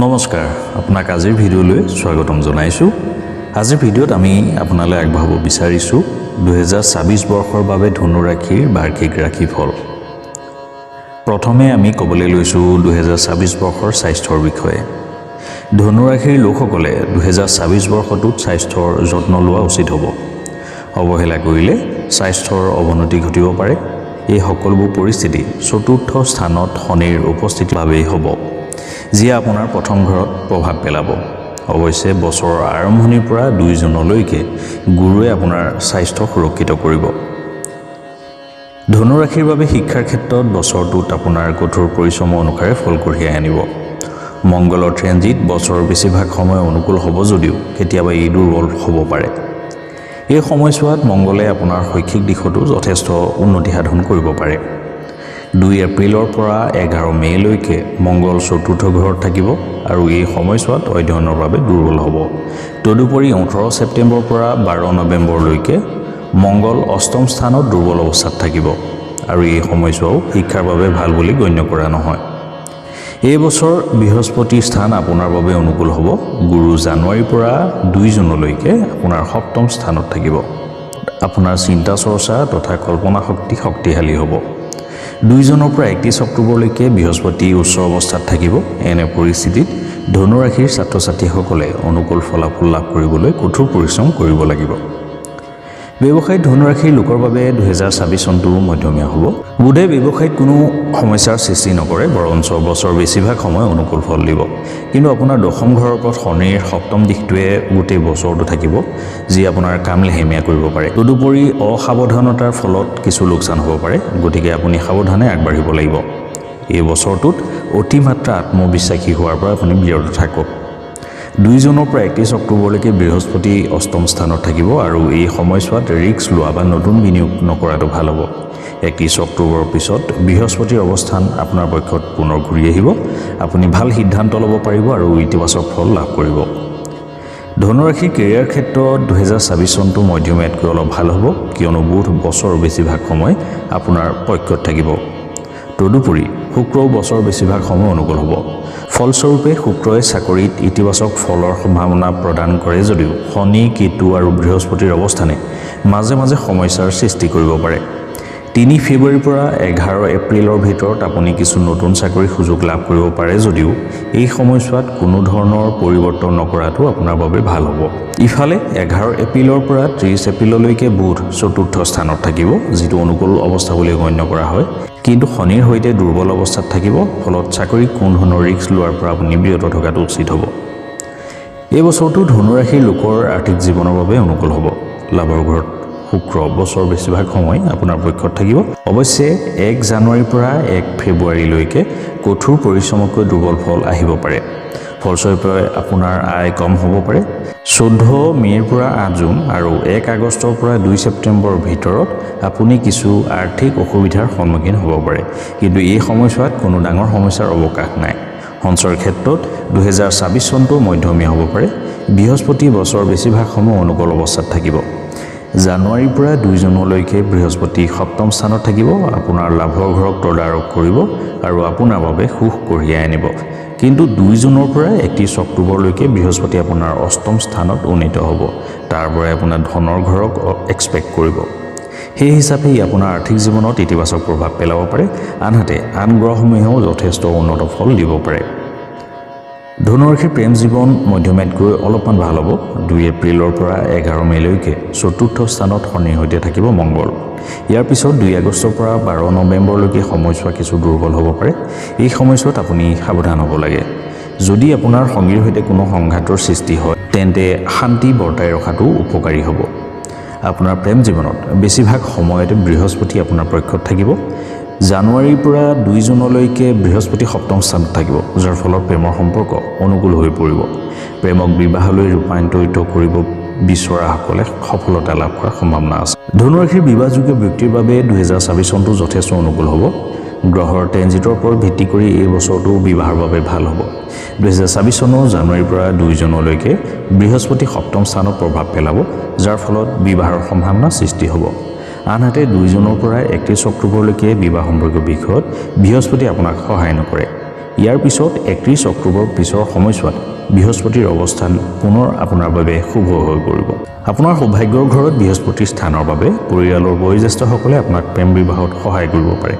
নমস্কাৰ, আপোনাক আজিৰ ভিডিঅ'লৈ স্বাগতম জনাইছোঁ। আজিৰ ভিডিঅ'ত আমি আপোনালৈ আগবঢ়াব বিচাৰিছোঁ 2026 বৰ্ষৰ বাবে ধনুৰাশিৰ বাৰ্ষিক ৰাশিফল। প্ৰথমে আমি ক'বলৈ লৈছোঁ 2026 বৰ্ষৰ স্বাস্থ্যৰ বিষয়ে। ধনুৰাশিৰ লোকসকলে 2026 বৰ্ষটোত স্বাস্থ্যৰ যত্ন লোৱা উচিত হ'ব। অৱহেলা কৰিলে স্বাস্থ্যৰ অৱনতি ঘটিব পাৰে। এই সকলোবোৰ পৰিস্থিতি চতুৰ্থ স্থানত শনিৰ উপস্থিতিৰ বাবেই হ'ব, যিয়ে আপোনাৰ প্ৰথম ঘৰত প্ৰভাৱ পেলাব। অৱশ্যে বছৰৰ আৰম্ভণিৰ পৰা 2 জুনলৈকে গুৰুৱে আপোনাৰ স্বাস্থ্য সুৰক্ষিত কৰিব। ধনুৰাশিৰ বাবে শিক্ষাৰ ক্ষেত্ৰত বছৰটোত আপোনাৰ কঠোৰ পৰিশ্ৰম অনুসাৰে ফল কঢ়িয়াই আনিব। মংগলৰ ট্ৰেনজিট বছৰৰ বেছিভাগ সময় অনুকূল হ'ব যদিও কেতিয়াবা ই দুৰ্বল হ'ব পাৰে। এই সময়ছোৱাত মংগলে আপোনাৰ শৈক্ষিক দিশতো যথেষ্ট উন্নতি সাধন কৰিব পাৰে। 2 এপ্ৰিলৰ পৰা 11 মে'লৈকে মংগল চতুৰ্থ ঘৰত থাকিব আৰু এই সময়ছোৱাত অধ্যয়নৰ বাবে দুৰ্বল হ'ব। তদুপৰি 18 ছেপ্টেম্বৰৰ পৰা 12 নৱেম্বৰলৈকে মংগল অষ্টম স্থানত দুৰ্বল অৱস্থাত থাকিব আৰু এই সময়ছোৱাও শিক্ষাৰ বাবে ভাল বুলি গণ্য কৰা নহয়। এই বছৰ বৃহস্পতিৰ স্থান আপোনাৰ বাবে অনুকূল হ'ব। গুৰু জানুৱাৰীৰ পৰা 2 জুনলৈকে আপোনাৰ সপ্তম স্থানত থাকিব। আপোনাৰ চিন্তা চৰ্চা তথা কল্পনা শক্তি শক্তিশালী হ'ব। 2 জুনৰ পৰা 31 অক্টোবৰলৈকে বৃহস্পতি উচ্চ অৱস্থাত থাকিব। এনে পৰিস্থিতিত ধনুৰাশিৰ ছাত্ৰ ছাত্ৰীসকলে অনুকূল ফলাফল লাভ কৰিবলৈ কঠোৰ পৰিশ্ৰম কৰিব লাগিব। ব্যৱসায়ত ধনুৰাশিৰ লোকৰ বাবে 2026 চনটো মধ্যমীয়া হ'ব। বুধে ব্যৱসায়ত কোনো সমস্যাৰ সৃষ্টি নকৰে, বৰঞ্চ বছৰ বেছিভাগ সময় অনুকূল ফল দিব। কিন্তু আপোনাৰ দশম ঘৰৰ ওপৰত শনিৰ সপ্তম দিশটোৱে গোটেই বছৰটো থাকিব, যি আপোনাৰ কাম লেহেমীয়া কৰিব পাৰে। তদুপৰি অসাৱধানতাৰ ফলত কিছু লোকচান হ'ব পাৰে, গতিকে আপুনি সাৱধানে আগবাঢ়িব লাগিব। এই বছৰটোত অতিমাত্ৰা আত্মবিশ্বাসী হোৱাৰ পৰা আপুনি বিৰত থাকক। 2 জুনৰ পৰা 31 অক্টোবৰলৈকে বৃহস্পতি অষ্টম স্থানত থাকিব আৰু এই সময়ছোৱাত ৰিস্ক লোৱা বা নতুন বিনিয়োগ নকৰাটো ভাল হ'ব। 31 অক্টোবৰৰ পিছত বৃহস্পতিৰ অৱস্থান আপোনাৰ পক্ষত পুনৰ ঘূৰি আহিব। আপুনি ভাল সিদ্ধান্ত ল'ব পাৰিব আৰু ইতিবাচক ফল লাভ কৰিব। ধনুৰাশিৰ কেৰিয়াৰ ক্ষেত্ৰত 2026 চনটো মধ্যমীয়াতকৈ অলপ ভাল হ'ব, কিয়নো বুধ বছৰৰ বেছিভাগ সময় আপোনাৰ পক্ষত থাকিব। তদুপৰি শুক্ৰও বছৰৰ বেছিভাগ সময় অনুকূল হ'ব। ফলস্বৰূপে শুক্ৰই চাকৰিত ইতিবাচক ফলৰ সম্ভাৱনা প্ৰদান কৰে যদিও শনি, কেতু আৰু বৃহস্পতিৰ অৱস্থানে মাজে মাজে সমস্যাৰ সৃষ্টি কৰিব পাৰে। 3 ফেব্ৰুৱাৰীৰ পৰা 11 এপ্ৰিলৰ ভিতৰত আপুনি কিছু নতুন চাকৰিৰ সুযোগ লাভ কৰিব পাৰে যদিও এই সময়ছোৱাত কোনো ধৰণৰ পৰিৱৰ্তন নকৰাটো আপোনাৰ বাবে ভাল হ'ব। ইফালে 11 এপ্ৰিলৰ পৰা 30 এপ্ৰিললৈকে বুধ চতুৰ্থ স্থানত থাকিব, যিটো অনুকূল অৱস্থা বুলি গণ্য কৰা হয়, কিন্তু শনিৰ সৈতে দুৰ্বল অৱস্থাত থাকিব। ফলত চাকৰিত কোনো ধৰণৰ ৰিস্ক লোৱাৰ পৰা আপুনি বিৰত থকাটো উচিত হ'ব। এই বছৰটো ধনুৰাশিৰ লোকৰ আৰ্থিক জীৱনৰ বাবে অনুকূল হ'ব। লাভৰ ঘৰত শুক্ৰ বছৰ বেছিভাগ সময় আপোনাৰ পক্ষত থাকিব। অৱশ্যে 1 জানুৱাৰীৰ পৰা 1 ফেব্ৰুৱাৰীলৈকে কঠোৰ পৰিশ্ৰমতকৈ দুৰ্বল ফল আহিব পাৰে। ফলস্বৰূপে আপোনাৰ আয় কম হ'ব পাৰে। 14 মে'ৰ পৰা 8 জুন আৰু 1 আগষ্টৰ পৰা 2 ছেপ্টেম্বৰৰ ভিতৰত আপুনি কিছু আৰ্থিক অসুবিধাৰ সন্মুখীন হ'ব পাৰে, কিন্তু এই সময়ছোৱাত কোনো ডাঙৰ সমস্যাৰ অৱকাশ নাই। সঞ্চয়ৰ ক্ষেত্ৰত 2026 চনটো মধ্যমীয়া হ'ব পাৰে। বৃহস্পতি বছৰ বেছিভাগ সময় অনুকূল অৱস্থাত থাকিব। জানুৱাৰীৰ পৰা 2 জুনলৈকে বৃহস্পতি সপ্তম স্থানত থাকিব। আপোনাৰ লাভৰ ঘৰক তদাৰক কৰিব আৰু আপোনাৰ বাবে সুখ কঢ়িয়াই আনিব। কিন্তু 2 জুনৰ পৰা 31 অক্টোবৰলৈকে বৃহস্পতি আপোনাৰ অষ্টম স্থানত উন্নীত হ'ব। তাৰ পৰাই আপোনাৰ ধনৰ ঘৰক এক্সপেক্ট কৰিব। সেই হিচাপে ই আপোনাৰ আৰ্থিক জীৱনত ইতিবাচক প্ৰভাৱ পেলাব পাৰে। আনহাতে আন গ্ৰহসমূহেও যথেষ্ট উন্নত ফল দিব পাৰে। ধনুৰাশিৰ প্ৰেম জীৱন মধ্যমীয়াতকৈ অলপমান ভাল হ'ব। 2 এপ্ৰিলৰ পৰা 11 মে'লৈকে চতুৰ্থ স্থানত শনিৰ সৈতে থাকিব মংগল। ইয়াৰ পিছত 2 আগষ্টৰ পৰা 12 নৱেম্বৰলৈকে সময়ছোৱা কিছু দুৰ্বল হ'ব পাৰে। এই সময়ছোৱাত আপুনি সাৱধান হ'ব লাগে। যদি আপোনাৰ সংগীৰ সৈতে কোনো সংঘাতৰ সৃষ্টি হয়, তেন্তে শান্তি বৰ্তাই ৰখাটো উপকাৰী হ'ব। আপোনাৰ প্ৰেম জীৱনত বেছিভাগ সময়তে বৃহস্পতি আপোনাৰ পক্ষত থাকিব। জানুৱাৰীৰ পৰা 2 জুনলৈকে বৃহস্পতি সপ্তম স্থানত থাকিব, যাৰ ফলত প্ৰেমৰ সম্পৰ্ক অনুকূল হৈ পৰিব। প্ৰেমক বিবাহলৈ ৰূপান্তৰিত কৰিব বিচৰাসকলে সফলতা লাভ কৰাৰ সম্ভাৱনা আছে। ধনুৰাশিৰ বিবাহযোগ্য ব্যক্তিৰ বাবে 2026 চনটো যথেষ্ট অনুকূল হ'ব। গ্ৰহৰ ট্ৰেনজিটৰ ওপৰত ভিত্তি কৰি এই বছৰটো বিবাহৰ বাবে ভাল হ'ব। 2026 চনৰ জানুৱাৰীৰ পৰা 2 জুনলৈকে বৃহস্পতি সপ্তম স্থানত প্ৰভাৱ পেলাব, যাৰ ফলত বিবাহৰ সম্ভাৱনা সৃষ্টি হ'ব। আনহাতে 2 জুনৰ পৰা 31 অক্টোবৰলৈকে বিবাহ সম্পৰ্কীয় বিষয়ত বৃহস্পতি আপোনাক সহায় নকৰে। ইয়াৰ পিছত 31 অক্টোবৰ পিছৰ সময়ছোৱাত বৃহস্পতিৰ অৱস্থান পুনৰ আপোনাৰ বাবে শুভ হৈ পৰিব। আপোনাৰ সৌভাগ্যৰ ঘৰত বৃহস্পতিৰ স্থানৰ বাবে পৰিয়ালৰ বয়োজ্যেষ্ঠসকলে আপোনাক প্ৰেম বিবাহত সহায় কৰিব পাৰে।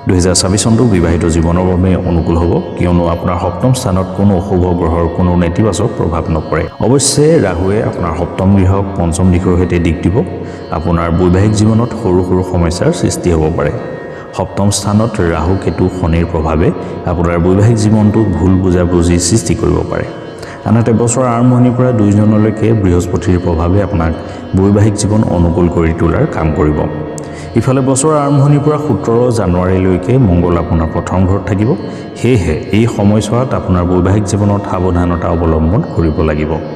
2026 চনটো বিবাহিত জীৱনৰ বাবে অনুকূল হ'ব, কিয়নো আপোনাৰ সপ্তম স্থানত কোনো অশুভ গ্ৰহৰ কোনো নেতিবাচক প্ৰভাৱ নপৰে। অৱশ্যে ৰাহুৱে আপোনাৰ সপ্তম গৃহক পঞ্চম দিশৰ সৈতে দিশ দিব। আপোনাৰ বৈবাহিক জীৱনত সৰু সৰু সমস্যাৰ সৃষ্টি হ'ব পাৰে। সপ্তম স্থানত ৰাহু, কেতু, শনিৰ প্ৰভাৱে আপোনাৰ বৈবাহিক জীৱনটো ভুল বুজাবুজিৰ সৃষ্টি কৰিব পাৰে। আনহাতে বছৰৰ আৰম্ভণিৰ পৰা 2 জুনলৈকে বৃহস্পতিৰ প্ৰভাৱে আপোনাক বৈবাহিক জীৱন অনুকূল কৰি তোলাৰ কাম কৰিব। ইফালে বছৰৰ আৰম্ভণিৰ পৰা 17 জানুৱাৰীলৈকে মংগল আপোনাৰ প্ৰথম ঘৰত থাকিব। সেয়েহে এই সময়ছোৱাত আপোনাৰ বৈবাহিক জীৱনত সাৱধানতা অৱলম্বন কৰিব লাগিব।